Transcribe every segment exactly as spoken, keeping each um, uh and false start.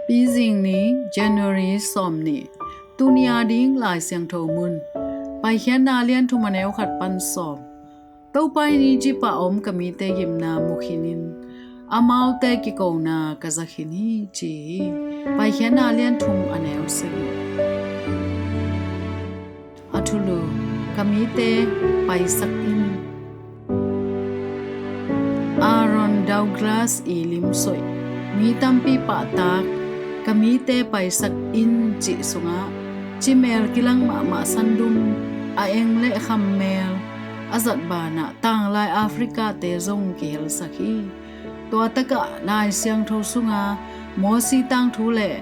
Pizing ni, January sawm nih. Tuni a ding Lai Siangtho mun, Paikhiatna lian thum a neu khat pan sawm. Topa in Egypt a om ka mite gimna mu khinin, amaute kikona ka za khin hi, ci hi. Paikhiatna lian thum a neu sagih. A thulu, ka mite paisak in. Aaron Douglas i limsoih, mi tampi pahtak, ka mite paisak in cih sungah, cimel kilang mahmah sandum, a eng le khammel a zat banah tanglai Africa-te zong kihelsak hi. Tua takah Lai Siangtho sunga Mosi tangthu le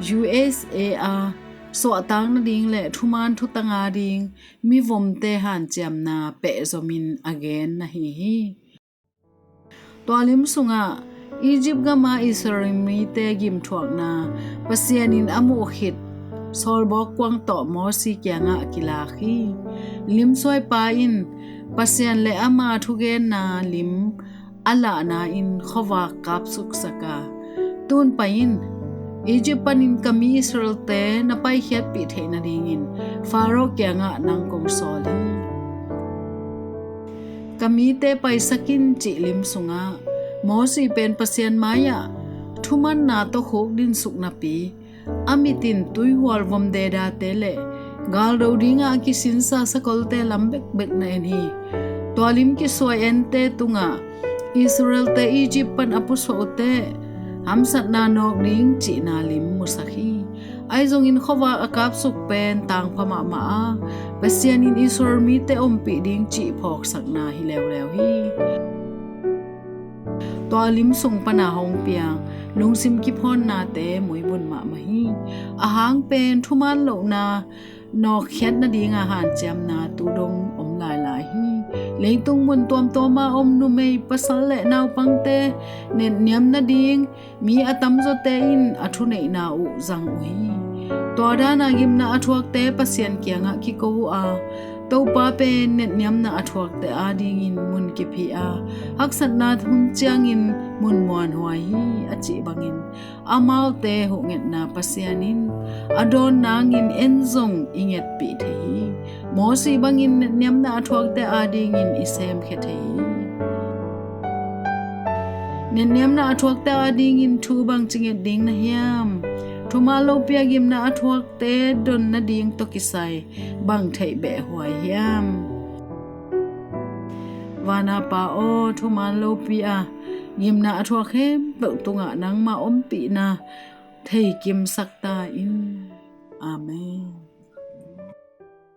U S A a suahtak nading le thuman thutang a ding mivomte hanciamna pehzomin a gen na hi hi. Tua lim sungah Egypt gama Israel mite gimthuakna Pasian in a muh khit sawlbawk kuang tawh Mosi kiangah kilak hi. Limsuaipa in Pasian le ama thugenna lim a lahna in khuavak kapsuksak a, tun pai in, Egypt panin ka mi Israelte na paikhiatpih theih nadingin Faro kiangah nang kong sawl hi. Ka mite paisak in cih lim sungah Mosi pen Pasian mai-ah thumanna tawh khuk dinsuk napi, a mit in tuihual vom dedate le galdo dingah a kisinsa sakolte lam bekbek na en hi. Tua lim kisuai ente tungah Israelte Egypt pan a pusuah uhteh hamsatna nawk ding cihna lim musak hi. Ahi zongin khuavak a kapsuk pen tangpha mahmah a, Pasian in Israel mite ompih ding cih phawksakna hi leuleu hi. Tua lim sung pana hong piang lungsim kiphawnnate muibun mahmah hi. A hang pen thuman lohna nawkkhiat nadinga hanciamna tu dong om lailai hi. Leitung mun tuamtuama om numei pasal le naupangte netniam nading mi a tamzawte in a thuneihna uh zang uh hi. Tua dana gimna a thuakte Pasian kiangah kiko uh a, Topa pen netniamna a thuakte adingin mun kiphi a, haksatna hun ciangin mun muanhuai hi, a cih bangin amaute huhngetna Pasian in a dawn nangin en zong i ngetpih thei hi. Mosi bangin netniamna a thuakte adingin i semkhia thei hi. Netniamna a thuakte adingin thu bangci nget ding na hiam? Thuman lopi a gimna a thuakte don nading tawh kisai bang theih behhuai hiam? Vana Pa aw, thuman lopi a gimna a thuak khempeuh tungah nangma ompihna theikimsak ta in. Amen.